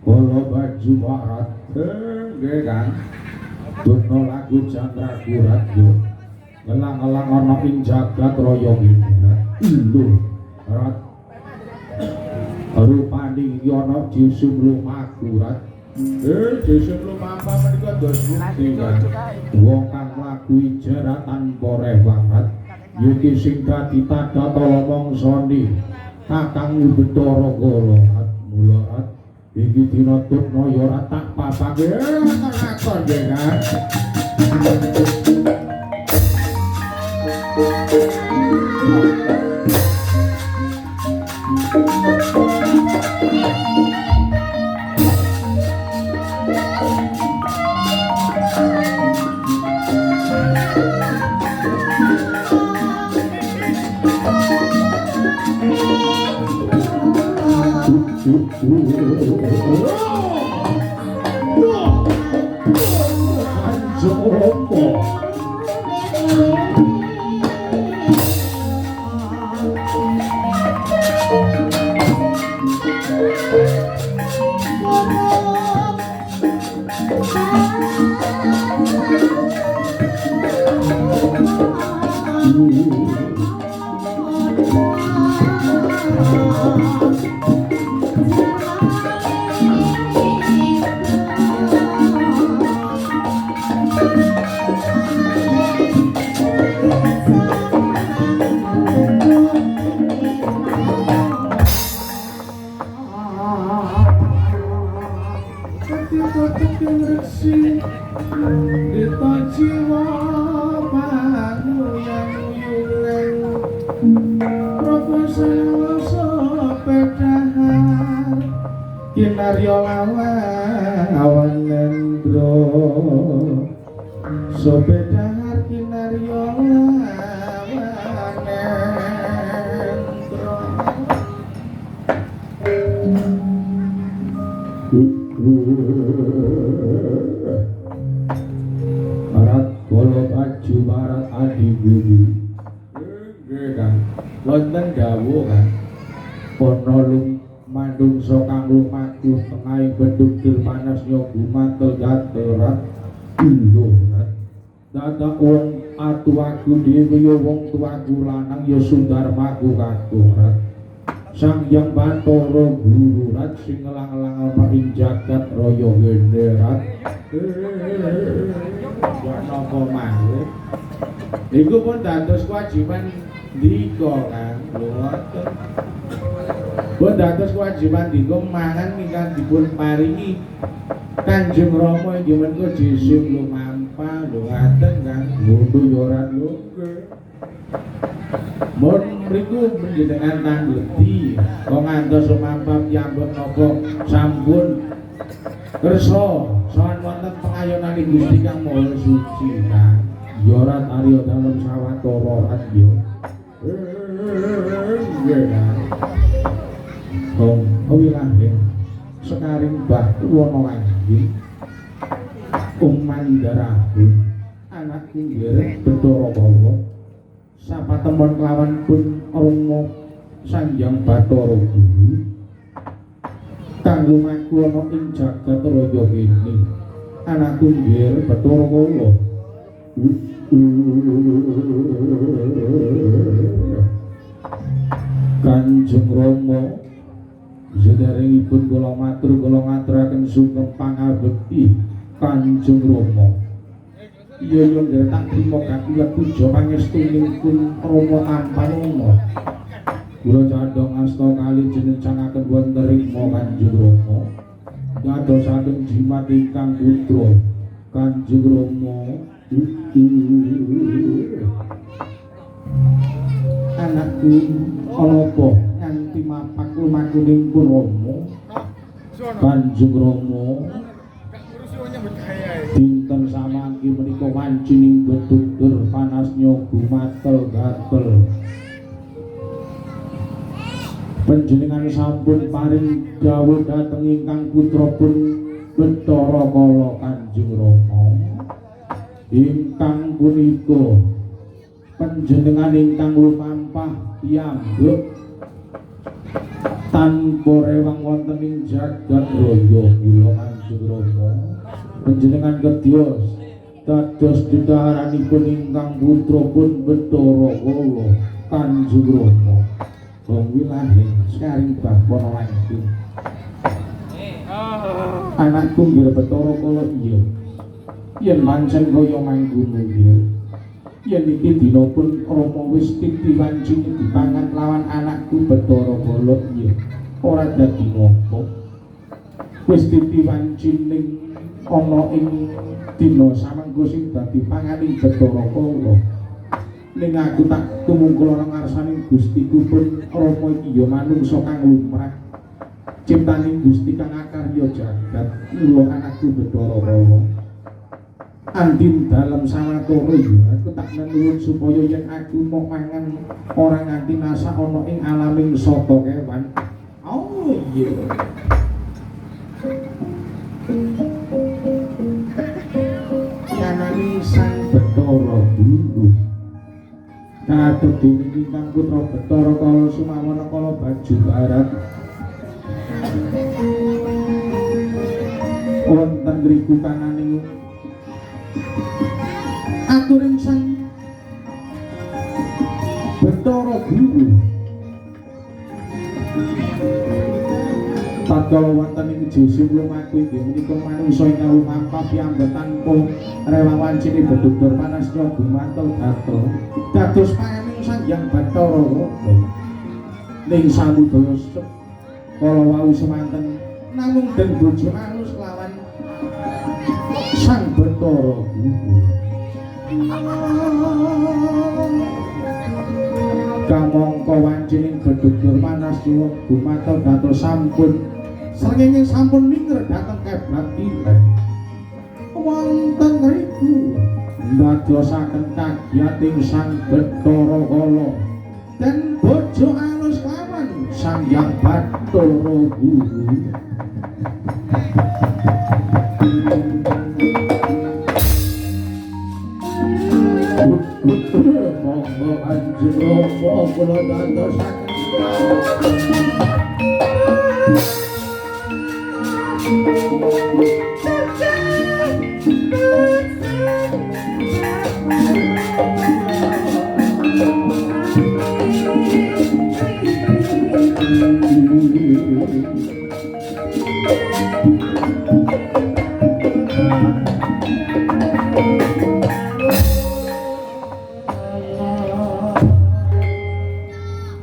Kala baju marat nggih Kang. Durna lagu jantraku rat yo. Ngelang-elang ana ing jagat raya ngene. Lho, rat. Rupane iki ana jisim lumaku rat. Jisim lumampa menika dos pundi Kang? Wong kang mlaku ijaran tanpa rewang rat. Yuki sing dadi tanda tala mangsane Kakang Bathara Kala rat. Mula rat iki dina tutna ya ora tak papake lakon nggih Kang. Kanjeng Rama. Kinarya lawan nendra sepedahar kinarya lawan nendra. Barat kala baju barat adi guru. Nggih Kang, wonten dawuh Kang. Ana manungsa kang lumaku tengahing bendung panas nyogu mantel gatel rat. Lho rat. Dadak wong atuwaku dhewe ya wong tuaku lanang ya Sudarmaku kakung rat. Sang Hyang Bathara Guru rat sing ngelang-elang ana ing jagat raya ngene rat. Ya napa mawon. Niku pun dados kewajiban ndika Kang. Lho ngoten. Pun dados kewajiban ndika mangan ingkang dipun paringi Kanjeng Rama inggih menika jisim lumampa. Lho ngaten Kang. Ngono ya ora lho. Mun mriku panjenengan tangleti kok ngantos lumampa piyambak napa sampun kersa sowan wonten pengayonane Gusti Kang Maha Suci Kang. Ya ora arya dalem sawetara rat ya. Nggih Kang. Hong wilahe sekaring batu wana kangge Umandarahu anak inggih Bathara Kala sapatemon kelawan pun Rama Sang Hyang Bathara Guru kanggo maku ana ing jagat raya kene anakku nggih Bathara Kala. Kanjeng Rama sederengipun kula matur kula ngaturaken sungkem pangabekti Kanjeng Rama. Iya iya nggih tak trima kakuwat puja pangestuning pun Rama tampanana. Kula candhong asta kali jenenganken wonten rikma Kanjeng Rama. Dadosaken jimat ingkang putra Kanjeng Rama. Anakku ana apa nganti mapak lumakuning pun Rama? Kanjeng Rama, dinten samangke menika wancining bedugder panas nyogu matel gatel. Panjenengan sampun paring dawuh dhateng ingkang putra pun Bathara Kala Kanjeng Rama. Ingkang punika panjenengan ingkang lumampah piyambak tanpa rewang wonten ing jagat raya. Kula Kanjeng Rama, panjenengan kedyos dados dedhaharanipun ingkang putra pun Bathara Kala Kanjeng Rama. Wong wilahe saring bawana langkung. Anakku nggih Bathara Kala iya. Yen pancen kaya mangkono nggih. Yen iki dina pun Rama wis titi wancine dipangan lawan anakku Bathara Kala iya. Ora dadi ngopo. Wis titi wancining ana ing dina samangko sing dadi panganing Bathara Kala. Ning aku tak tumungkul ana ngarsaning Gustiku pun Rama iki ya manungsa kang lumrah. Ciptaning Gusti kang akarya jagat. Mula anakku Bathara Kala, andin dalem sawetara ya aku tak nenuwun supaya yen aku mau mangan ora nganti nasak ana ing alaming sata kewan. Oh iya. Kanani Sang Bathara Guru. Katur dening ingkang putra Bathara Kala Sumawana Kala Baju Barat. Wonten ngriku kananing aturing Sang Bathara Guru. Tatkala wonten ing Jose lumaku inggih menika manungsa ingkang lumampah piyambak tanpa rewang wancine bedugder panas nyogu mantel gatel dados panganing Sang Hyang Bathara Kala. Ning samudaya kala wau semanten namung den bojo alus lawan Sang Bathara Guru. Kamangka wancining bedugder panas nyogu mantel gatel sampun srengenge sampun minger dhateng keblat kilen. Wonten ngriku ndadosaken kagiyating Sang Bathara Kala den bojo alus lawan Sang Hyang Bathara Guru. Monggo Kanjeng Rama kula dadosaken.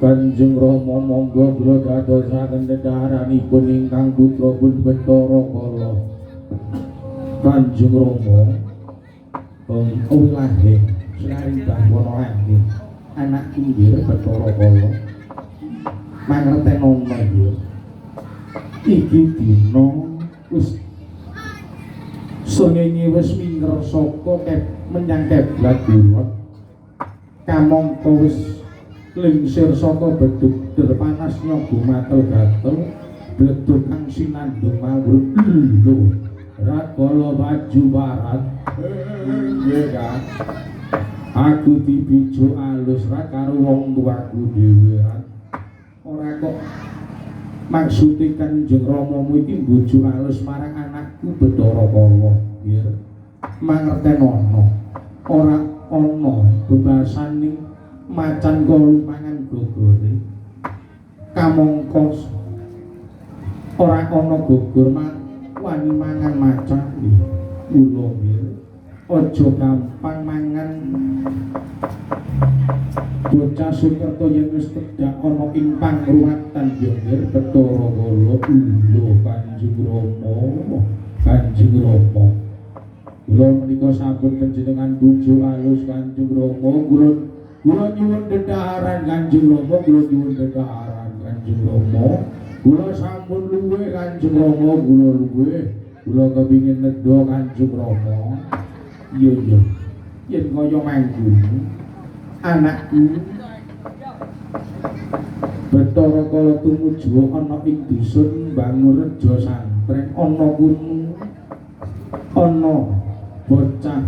Kanjeng Rama monggo kula dadosaken dedhaharanipun ingkang putra pun Bathara Kala. Kanjeng Rama wilahe selaring bawana langit anakku nggih Bathara Kala mangertenono nggih. Iki dina wis srengenge wis minger saka menyang keblat kulon. Kamangka wis lingsir saka bedugder panas nyogu matel gatel bledug kang sinandung mawur lho Rakala Baju Barat. Nggih Kang, aku dibijuk alus ra karo wong tuaku dhewe. Ora kok maksude Kanjeng Ramamu iki mbujuk alus marang anakku Bathara Kala nggih. Mangertenono ora ana bebasaning macan kala mangan gogore. Kamangka ora ana gogor wani mangan macan. Kula mir aja gampang mangan bocah Sukerta yen wis tedhak ana ing pangruwatan ya mir. Bathara Kala, lho Kanjeng Rama, Kanjeng Rama, kula menika sampun panjenengan bujuk alus, Kanjeng Rama. Kula nyuwun dedaharan, Kanjeng Rama, kula nyuwun dedaharan, Kanjeng Rama. Kula sampun luwe, Kanjeng Rama, kula luwe, kula kepingin nedha, Kanjeng Rama. Iya iya, yen kaya mangkono, anakku Bathara Kala, tumuju ana ing dusun Bangunreja Santren, ana kono ana bocah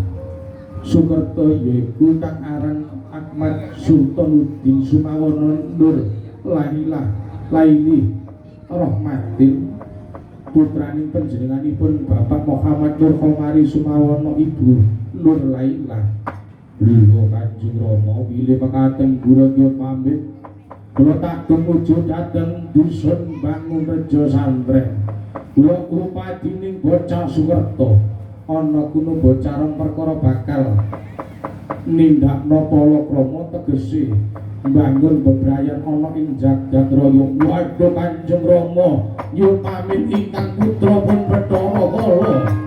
Sukerta yaiku kang aran Ahmad Sultanuddin Sumawana Nur Lailah Laili Rahmatin, putraning panjenenganipun Bapak Muhammad Nur Khomari Sumawana, Ibu Nur Lailah. Lho Kanjeng Rama, bilih mekaten kula nyuwun pamit, kula tak tumuju dhateng dusun Bangunreja Santren. Kula upadining bocah Sukerta, ana kuno bocah rong perkara bakal nindakno palakrama, tegese mbangun bebrayan ana ing jagat raya. Waduh, Kanjeng Rama, nyuwun pamit ingkang putra pun Bathara Kala.